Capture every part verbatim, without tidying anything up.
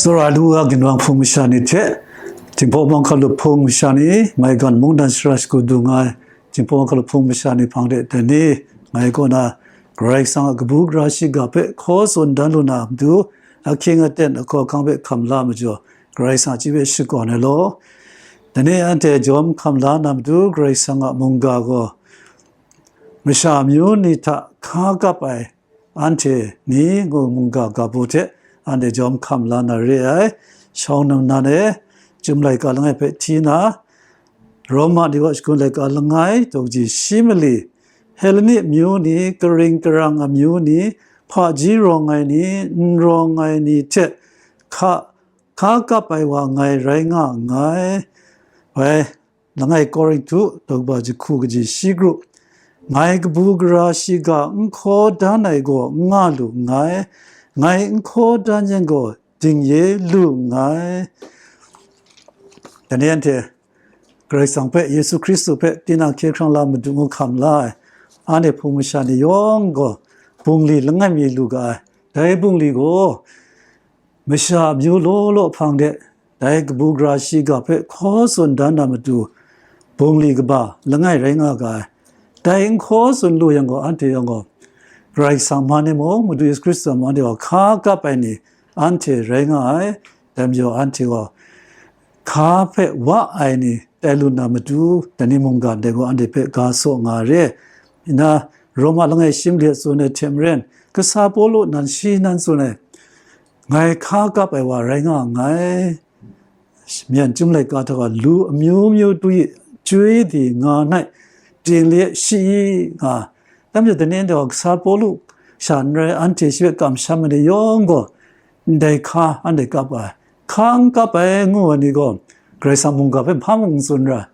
Tsawra lu a ginwang hpung masha ni hte, Jinghpaw Mawng Hkalup hpung masha ni, maigan mungdan shara shagu du nga ai Jinghpaw Mawng Hkalup hpung masha ni hpang de dai ni, ngai kaw na Karai Kasang a kabu gara shiga hpe hkaw tsun dan lu na matu, ahkying aten ahkaw ahkang hpe hkam la majaw, Karai Kasang a chyeju hpe shakawn ai law. Dai ni anhte jawm hkam la na matu, Karai Kasang a mungga gaw masha amyu ni hta hka kap ai anhte ni ngu mungga ga baw hte anhte jawm hkam la na re ai. Shawng nnan e, Chyum laika langai hpe hti na, Roma ni wa shagun laika langai, daw kaji shi mali, Helleni amyu ni, karing karang amyu ni, hpaji rawng ai ni, n rawng ai ni hte hka, hka kap ai wa ngai rai nga nngai. Bai, langai Korinhtu, daw kaba jahku kaji shi kru, ngai kabu gara shiga n hkaw dan ai gaw n nga lu nngai, ngai n hkaw dan yang gaw, dingye lu nngai. Dai ni anhte Karai Kasang hpe, Yesu Hkristu hpe, tinang hkye hkrang la madu ngu hkam la ai, anhte hpung masha ni yawng gaw bungli langai mi lu ga ai. Dai bungli gaw masha amyu law law hpang de, dai kabu gara shiga hpe hkaw tsun dan na matu, bungli kaba langai rai nga ga ai. Dai n hkaw tsun lu yang gaw, anhte yawng gaw, Karai Kasang man e mung, Madu Yesu Hkristu a man e gaw, hka kap ai ni anhte rai nga ai. Dai majaw, anhte gaw, hka hpe wa ai ni tai lu na matu, dai ni mungga ndai gaw, anhte hpe ga saw nga re. Ina, Roma langai shi mali tsun ai hte maren, kasa Pawlu nan shi nan tsun ai, ngai hka kap ai wa rai nga nngai. Myen Chyum laika hta gaw lu amyu myu tu i, chyoi di nga nai, ting le shi i nga. Dai majaw, dai ni anhte gaw kasa Pawlu sha n rai, anhte shi hpe kamsham ai ni yawng gaw, ndai hka anhte kap ai. Hka n kap ai ngu ai ni gaw, Karai Kasang mungga hpe hpa mung n tsun ra.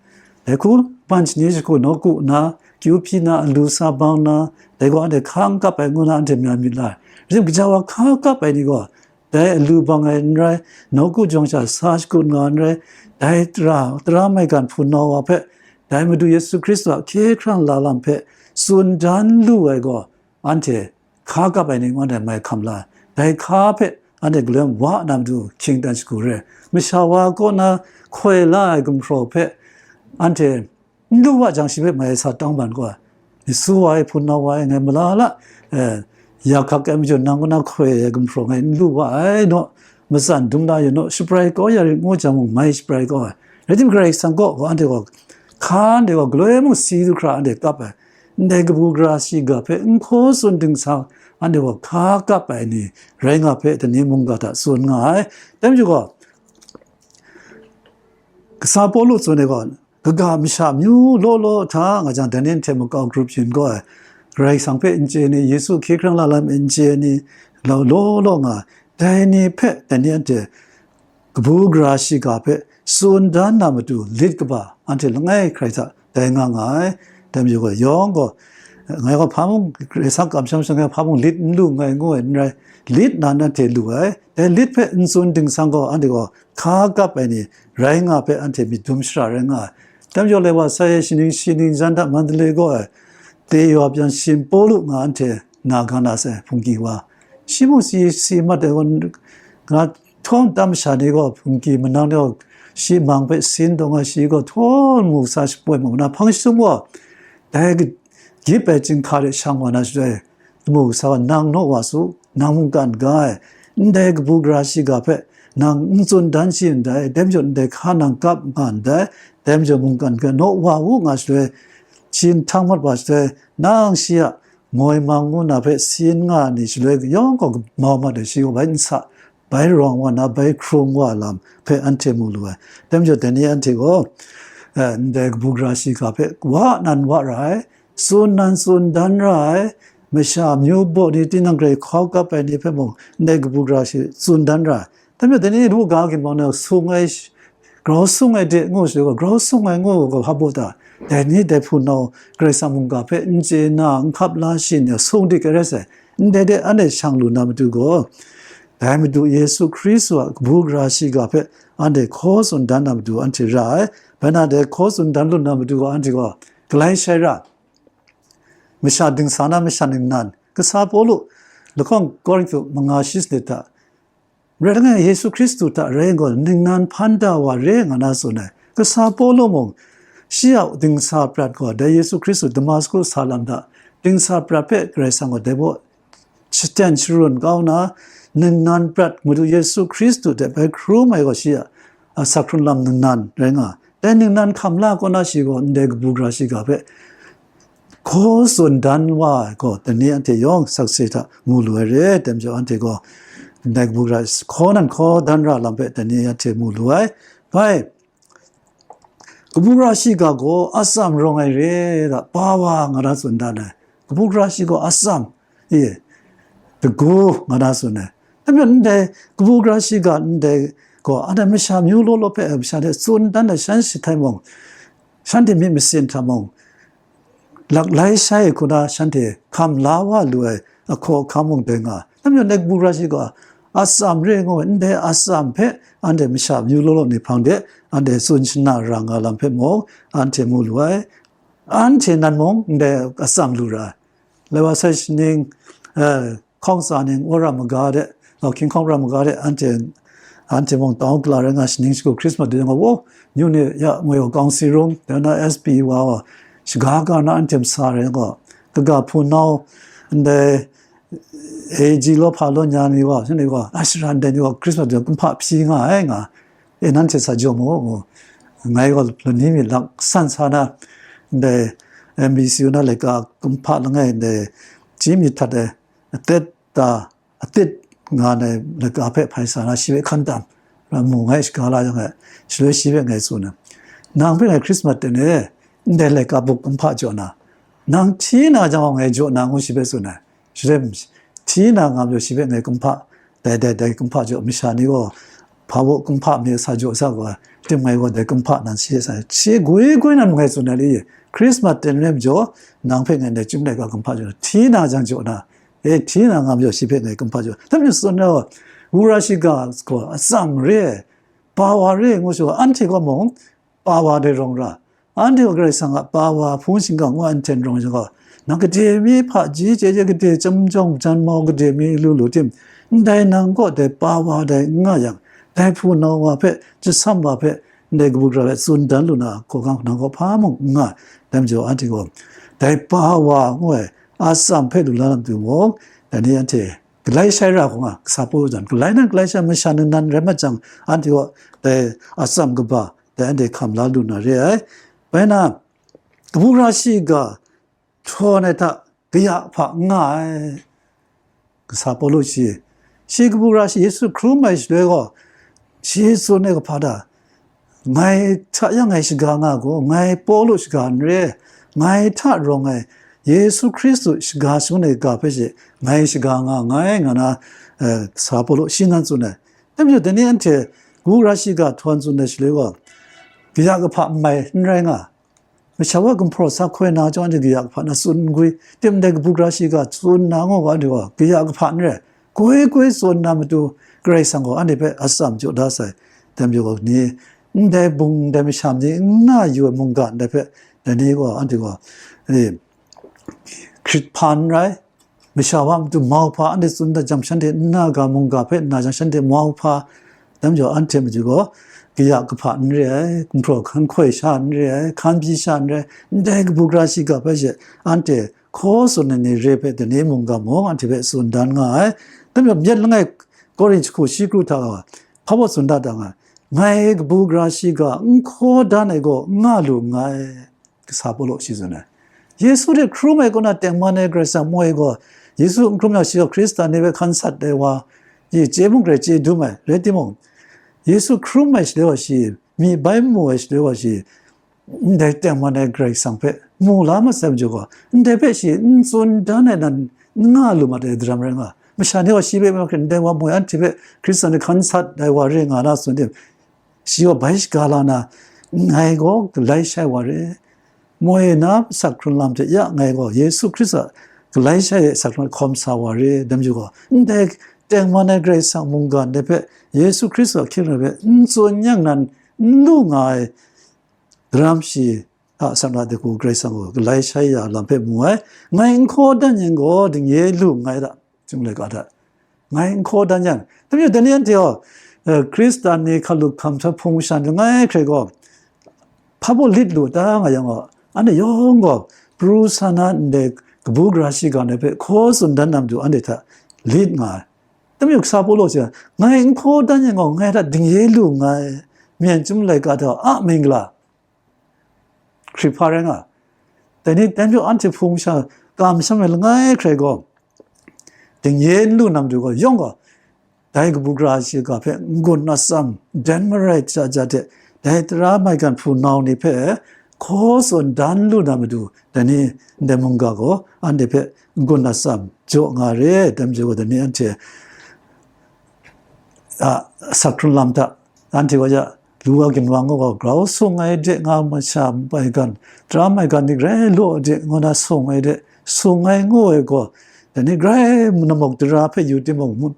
Dai hku, ban shani jahku nawku na, kyu hpyi na, alu sa bang na, dai gaw anhte hka n kap ai ngu na anhte mya myit la ai. Rim kaja wa hka kap ai ni gaw, dai alu bang ai n rai, nawku jawng sha sa shakut nga n rai, dai tara, tara maigan hpunau wa hpe, dai Madu Yesu Hkristu a hkye hkrang la lam hpe tsun dan lu ai gaw, anhte hka kap ai ni ngu anhte mai hkam la ai. Dai hka hpe anhte galoi wa na matu hkying dan shagu re. Masha wa kaw na hkoi la ai gumhpraw hpe anhte n lu wa jang, shi hpe mai sa tang ban gaw, su wa ai, hpunau wa ai, ngai mala la, eh, ya hkak ai majaw, nang kaw na hkoi ai gumhpraw ngai n lu wa ai naw, matsan dum la yu naw, shabrai kau ya rit ngu jang mung, mai shabrai kau ai. Rai tim, Karai Kasang kaw, gaw anhte gaw, hka anhte gaw, galoi mung si du hkra anhte kap ai, ndai kabu gara shiga hpe n hkaw tsun ding sa, anhte gaw hka kap ai ni rai nga hpe, dai ni mungga hta tsun nga ai. Dai majaw gaw, kasa Pawlu tsun ai gaw, kaga masha amyu law law hta nga jang, dai ni hte makau grup yin gaw ai, Karai Kasang hpe n chye ni, Yesu hkye hkrang la lam n chye ni, law law law nga, dai ni hpe, dai ni anhte kabu gara shiga hpe tsun dan na matu lit kaba anhte langai hkrai hta dai nga nga ai. Dai majaw gaw, yawng gaw, ngai gaw hpa mung, Karai Kasang kamsham sha ngai hpa mung lit n lu nngai ngu ai n rai, lit na nanhte lu ai. Dai lit hpe n tsun ding sang gaw, anhte gaw hka kap ai ni rai nga hpe anhte myit dum shara rai nga ai. Dai majaw, lai wa sai e, shaning shaning jan hta Mandalay gaw ai, te yaw a pyan shin Pawlu nga anhte na ga na sai, hpungki wa. Shi mung si, si mat ai gaw, nga htawng tam masha ni gaw, hpungki manang ni gaw, shi mang hpe sin taw nga, shi gaw htawn mu sa shapoi mu na hpang shi sum gaw, dai gyip ai chyinghka de shang wa na shaloi, Amu kasa gaw, nang naw wa su, nang mungkan ga ai, ndai kabu gara shiga hpe nang n tsun dan shi ndai, dai majaw ndai hka nang kap nga ndai, dai majaw mungkan ga naw wa u nga shaloi, shi nhtang mat wa shaloi, nang shi a moi mang ngu na hpe sin nga ni shaloi yawng gaw mau mat ai, shi gaw bai n sa, bai rawng wa na, bai hkrung wa lam hpe anhte mu lu ai. Dai majaw dai ni anhte gaw, eh, ndai kabu gara shiga hpe wa nan wa ra ai, tsun nan tsun dan ra ai, masha amyu baw ni tinang hkrai hkau kap ai ni hpe mung, ndai kabu gara shi tsun dan ra ai. Dai majaw dai ni ru ga ginwang na sung ai sh-, grau sung ai de ngu shi gaw, grau sung ai ngu gaw hpa baw ta? Dai ni dai hpunau Karai Kasang mungga hpe n chye na, n hkap la shi ni sung dik ai rai sai. Ndai de anhte shang lu na matu gaw, dai Madu Yesu Hkristu a kabu gara shiga hpe anhte hkaw tsun dan na matu anhte ra ai. Bai na dai hkaw tsun dan lu na matu gaw, anhte gaw galai shai ra, masha dingsa na masha ningnan, kasa Pawlu lahkawng Korinhtu manga shi sanit hta Rai ngai, Yesu Hkristu hta rai gaw ningnan hpan da wa re nga na tsun ai. Kasa Pawlu mung, shi a dingsa prat gaw dai Yesu Hkristu Damasku sa lam hta dingsa prat hpe Karai Kasang gaw dai baw shaten sharun kau na, ningnan prat Madu Yesu Hkristu hte bai hkrum ai gaw shi a, a sa hkrun lam ningnan rai nga. Dai ningnan hkam la kaw na shi gaw ndai kabu gara shiga hpe hkaw tsun dan wa ai gaw, dai ni anhte yawng sakse hta mu lu ai re, tem jau anhte gaw, ndai kabu gara hkaw nan hkaw dan ra lam hpe dai ni anhte mu lu ai. Bai, kabu gara shiga gaw atsam rawng ai re, ra pa wa nga na tsun dan ai. Kabu gara shi gaw atsam, e, dagu nga na tsun ai. Dai majaw ndai kabu gara shiga ndai gaw, anhte masha myu law law hpe masha hte tsun dan ai shan jahtai mung, shanhte myit masin hta mung, laklai shai ai hku na shanhte hkam la wa lu ai ahkaw ahkam mung dai nga. Dai majaw ndai kabu gara shiga atsam re ngu ai, ndai atsam hpe anhte masha myu law law ni hpang de anhte tsun shana ra nga lam hpe mung anhte mu lu ai. Anhte nan mung ndai atsam lu ra ai. Lai wa sai shaning, eh, hkawng tsa ning, wora maga de, hkinghkawng ra maga de, anhte, anhte mung tau kala rai nga, shaning shagu Christmas de nga, wo, nyu ni ya, ngoi wa kawng si rung, de na S P wa wa, shaga ga na anhte masa rai nga, kaga hpunau, ndai, A G law hpa law nya ni wa, shanhte wa, ashara ndai ni wa, Christmas de kumhpa hpyi nga ai nga, e, nanhte sa jaw mu, ngai wa, lani mi lak san sa na, ndai, M B C U na laika kumhpa langai, ndai, ji mi htat ai, atet ta, atit nga ai laika hpe hpai sa na, shi hpe hkan tam, ra mu ngai shaga la yang e, shaloi shi hpe ngai tsun ai. Nang hpe ngai Christmas ten e, ndai laika buk kumhpa jaw na, nang hti na jang gaw ngai jaw na ngu shi hpe tsun ai. Shaloi hti na nga majaw shi hpe ngai kumhpa, dai, dai, dai kumhpa jaw, masha ni gaw, hpa buk kumhpa mi sa jaw sa gaw, tim ngai gaw dai kumhpa nan shi sa, shi goi goi nan ngai tsun ai li, Christmas ten rai majaw, nang hpe ngai dai chyum laika kumhpa jaw, hti na jang jaw na, e, hti na nga majaw shi hpe ngai kumhpa jaw. Dai majaw tsun ai, wura shiga gaw atsam re ai, pa wa re ai ngu shi gaw, anhte gaw mung, pa wa dai rawng ra. Anhte gaw Karai Kasang a pa wa hpung shingkang wa nten rawng shingkang, nang gade mi hpaji chye chye, gade chyum jawng jan mau gade mi lu lu tim, ndai nang gaw dai pa wa dai n nga yang, dai hpunau wa hpe, chyasam wa hpe, ndai kabu gara hpe tsun dan lu na, hkawhkam nang gaw hpa mung n nga, dai majaw anhte gaw, dai pa wa ngu ai atsam hpe lu la lam tu mung, dai ni anhte galai shai ra hkawng a, kasa pawng jan, galai nan galai shai masha ningnan rai mat jang, anhte gaw dai atsam kaba, dai anhte hkam la lu na re ai. Bai na, kabu gara shiga htawn ai hta kaya hpa n nga ai. Kasa Pawlu shi, shi kabu gara shi Yesu hkrum ai shaloi gaw, shi tsun ai kahpa da, ngai hta yang ngai shaga nga gaw, ngai Pawlu shaga n re, ngai hta rawng ai Yesu Hkristu shaga shangun ai ga hpe she ngai shaga nga nngai, nga na, eh, Kasa Pawlu shi nan tsun ai. Dai majaw, dai ni anhte kabu gara shiga htawn tsun ai shaloi gaw, kaya kahpa n mai n rai nga. Masha wa gumhpraw sa hkoi na chyawm, anhte kaya kahpa na tsun n gwi, tim dai kabu gara shiga tsun na ngu ga, anhte gaw kaya kahpa n rai. Goi goi tsun na matu, Karai Kasang gaw anhte hpe atsam jaw da sai. Dai majaw gaw ni, ndai bung, ndai masham ni n na yu ai mungga ndai hpe, dai ni gaw, anhte gaw, e, hkrit hpa n rai, masha wa matu mauhpa anhte tsun dat jang, shanhte n na ga mungga hpe nna jang, shanhte mauhpa, dai majaw anhte matu gaw kaya kahpa n re ai, gumhpraw hkan hkoi sha n re ai, hkan pyi sha n re ai, ndai kabu gara shiga hpe she anhte hkaw tsun ai ni re hpe, dai ni mungga mung anhte hpe tsun dan nga ai. Dai majaw myit langai Korin jahku shi kru hta gaw, hpa baw tsun dat da nga ai, ngai kabu gara shiga n hkaw dan ai gaw n nga lu nngai. Kasa Pawlu shi tsun ai. Yesu hte hkrum ai kaw na tengman ai Karai Kasang moi gaw, Yesu n hkrum yang shi gaw Hkristan ni hpe hkan sat ai wa, yi chye mung grai chye dum ai, rai timung, Yesu hkrum ai shaloi wa shi, myi bai n mu ai shaloi wa shi, ndai tengman ai Karai Kasang hpe mu la mat sai majaw gaw, ndai hpe shi n tsun dan ai nan n nga lu mat ai daram rai nga. Masha ni gaw shi hpe ndai wa moi anhte hpe Hkristan ni hkan sat ai wa re nga na tsun tim, shi gaw bai shaga la na, ngai gaw galai shai wa re, moi na asak hkrung lam hte ya ngai gaw Yesu Hkristu a galai shai ai asak hkrung hkawm sa wa re, dai majaw gaw, ndai tengman ai Karai Kasang mungga ndai hpe Yesu Hkristu a hkying rai hpe n tsun yang nan n lu nga ai daram shi a asak na de ku Karai Kasang gaw galai shai ya lam hpe mu ai, ngai n hkaw dan yang gaw, dingye lu nngai da, chyum laika hta. ngai n hkaw dan yang, teng mi dai ni anhte gaw, eh, Hkristan ni hkalup hkam hta hpung masha ni langai hkrai gaw, hpa baw lit lu ta nga yang gaw, anhte yawng gaw, pru sa na ndai kabu gara shiga ndai hpe hkaw tsun dan na matu anhte hta lit nga ai. Teng mi kasa Pawlu hte, ngai n hkaw dan yang gaw, ngai hta dingye lu nngai, myen chyum laika hta a mingla, hkrit hpa rai nga. Dai ni, dai majaw anhte hpung sha, kamsham ai langai hkrai gaw, dingye n lu na matu gaw, yawng gaw, dai kabu gara shiga hpe n-gun atsam, dan marai jaja hte, dai tara maigan hpunau ni hpe hkaw tsun dan lu na matu, dai ni ndai mungga gaw anhte hpe n-gun atsam jaw nga re, dai majaw gaw dai ni anhte a, asak hkrung lam hta, anhte wa ya, lu wa ginwang gaw, grau sung ai de nga masha maigan, tara maigan ni grai law de ngu na sung ai de, sung ai ngu ai gaw, dai ni grai namawk dara hpe yu timung,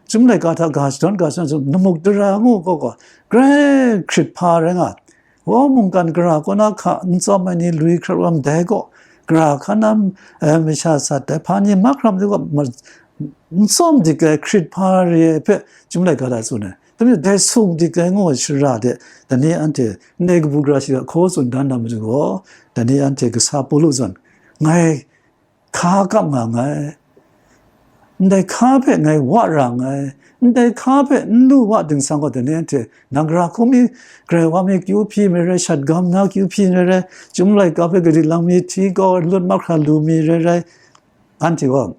chyum laika hta ga shadawn ga shadawn, namawk dara ngu gaw gaw, grai hkrit hpa rai nga. Wa mungkan gara kaw na hka n tsawm ai ni lui hkrat wa ndai gaw, gara hkan na, eh, masha sat ai hpa ni mahkra matu gaw, ma-, n tsawm dik ai hkrit hpa re ai hpe chyum laika hta tsun ai. Dai majaw dai sung dik ai ngu ai shara de, dai ni anhte ndai kabu gara shiga hkaw tsun dan na matu gaw, dai ni anhte kasa Pawlu zawn, ngai hka kap nga nngai, ndai hka hpe ngai wa ra nngai, ndai hka hpe n lu wa ding sang gaw, dai ni anhte nang gara hkung mi, grai wa mi kyu hpyi mi rai, shat gam na kyu hpyi mi rai, chyum laika hpe gari lang mi hti kau ai lut mahkra lu mi rai rai, anhte gaw,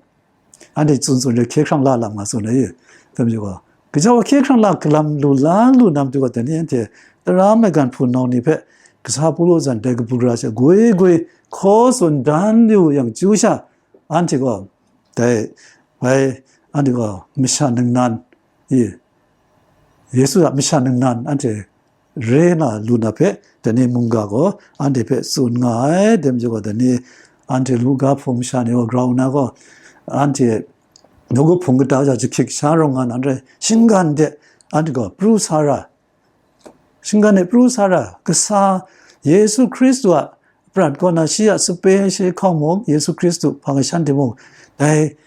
anhte tsun tsun re, hkye hkrang la lam nga tsun ai, dai majaw gaw, gaja wa hkye hkrang la galam lu la lu na matu gaw, dai ni anhte tara maigan hpunau ni hpe kasa Pawlu zawn dai kabu gara sha gwi gwi hkaw tsun dan yu yang chyu sha, anhte gaw dai bai, anhte gaw masha ningnan, i, Yesu a masha ningnan anhte re na lu na hpe, dai ni mungga gaw anhte hpe tsun nga ai, dai majaw gaw dai ni anhte Luka hpung masha ni gaw grau nna gaw, anhte nawku hpung kata ja jahkyit sha rawng nga na n rai, shinggan de anhte gaw pru sa ra, shinggan de pru sa ra, kasa Yesu Hkristu a prat kaw na shi a sape shi hkawng mung, Yesu Hkristu hpang e shanhte mung, dai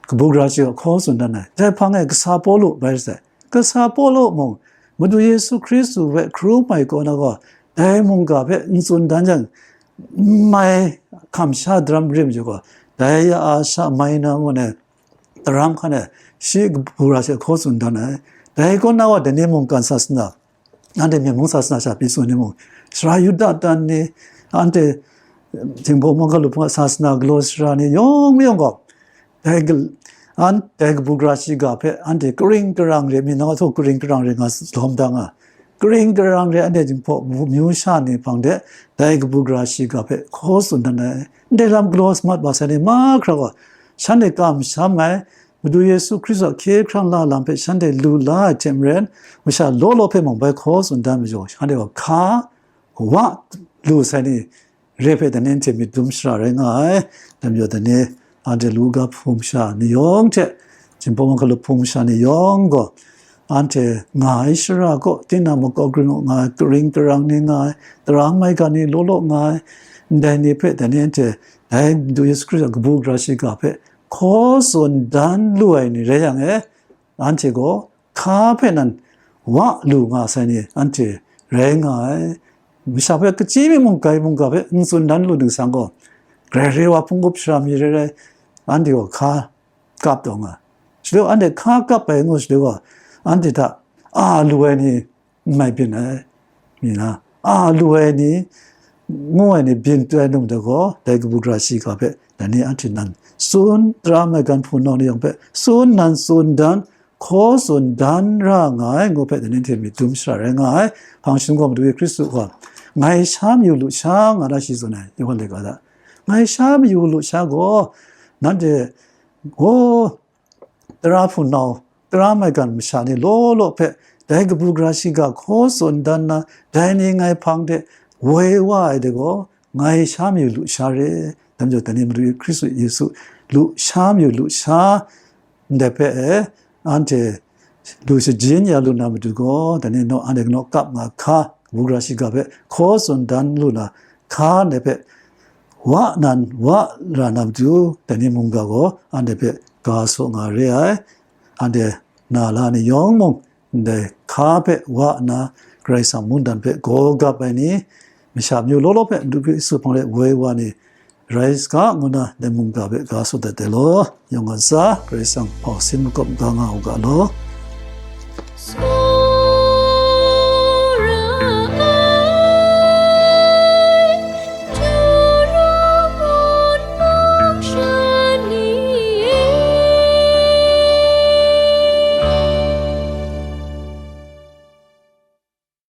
kabu gara shiga hkaw tsun dan ai. Dai hpang e kasa Pawlu bai sai. Kasa Pawlu mung, Madu Yesu Hkristu hpe hkrum ai kaw na gaw, dai mungga hpe n tsun dan jang, n mai hkam sha daram rim yu gaw, dai ya a sha mai na ngu ai, daram hkan e shi kabu gara shiga hkaw tsun dan ai. Dai kaw na wa, dai ni mungkan sasana, anhte Myen mung sasana sha pyi tsun ni mung, sara Yuda tan ni, anhte Jinghpaw Mungga Lup hpung a sasana galaw sara ni yawng mayawng gaw, dai gal-, an, dai kabu gara shiga hpe anhte karing karang re, myi nang a htaw karing karang re nga lawm da nga, karing karang re, anhte Jinghpaw myu sha ni hpang de dai kabu gara shiga hpe hkaw tsun dan ai. Ndai lam galaw sa mat wa sai ni mahkra gaw, shanhte kamsham ai, Madu Yesu Hkristu a hkye hkrang la lam hpe shanhte lu la ai hte maren, masha law law hpe mung bai hkaw tsun dan majaw, shanhte gaw hka wa lu sai ni re hpe, dai ni anhte myit dum shara rai nga ai. Dai majaw dai ni anhte Luka hpung masha ni yawng hte, Jinghpaw Mungga Lup hpung masha ni yawng gaw, anhte nga ai shara kaw, tinang makau kring u nga ai, karing karang ni nga ai, tara maigan ni law law nga ai, ndai ni hpe dai ni anhte, dai Madu Yesu Hkristu a kabu gara shiga hpe hkaw tsun dan lu ai ni rai yang e, anhte gaw hka hpe nan wa lu nga sai ni anhte rai nga ai. Masha hpe kachyi mi mungga mungga hpe n tsun dan lu ding sang gaw, grai re wa hpung gup shara mi rai rai, anhte gaw hka kap taw nga. Shaloi anhte hka kap ai ngu shaloi gaw, anhte hta a lu ai ni n mai byin ai, mi na, a lu ai ni, ngu ai ni byin tu ai num de gaw, dai kabu gara shiga hpe dai ni anhte nan tsun, tara maigan hpunau ni yawng hpe tsun, nan tsun dan, hkaw tsun dan ra nga ai ngu hpe, dai ni hte myit dum shara rai nga ai. Hpang shingkawm Madu Yesu Hkristu gaw, ngai sha mayu lusha nga na shi tsun ai, Yawhan laika hta. Ngai sha mayu lusha gaw, nanhte gaw, tara hpunau, tara maigan masha ni law law hpe, dai kabu gara shiga hkaw tsun dan na, dai ni ngai hpang de woi wa ai de gaw, ngai sha mayu lusha re. Dai majaw dai ni Madu Hkristu Yesu lusha mayu lusha ndai hpe e, anhte lu shajin ya lu na matu gaw, dai ni naw, anhte naw kap nga hka, kabu gara shiga hpe hkaw tsun dan lu na hka ndai hpe wa nan wa ra na matu, dai ni mungga gaw anhte hpe ga saw nga re ai. anhte na la ni yawng mung, ndai hka hpe wa nna, Karai Kasang mungdan hpe gaw gap ai ni, masha amyu law law hpe Yesu hpang de woi wa ni, rai saga ngu na, dai mungga hpe ga sut dat ai law. Yawng gaw tsa, Karai Kasang hpau sin makawp ga nga u ga law.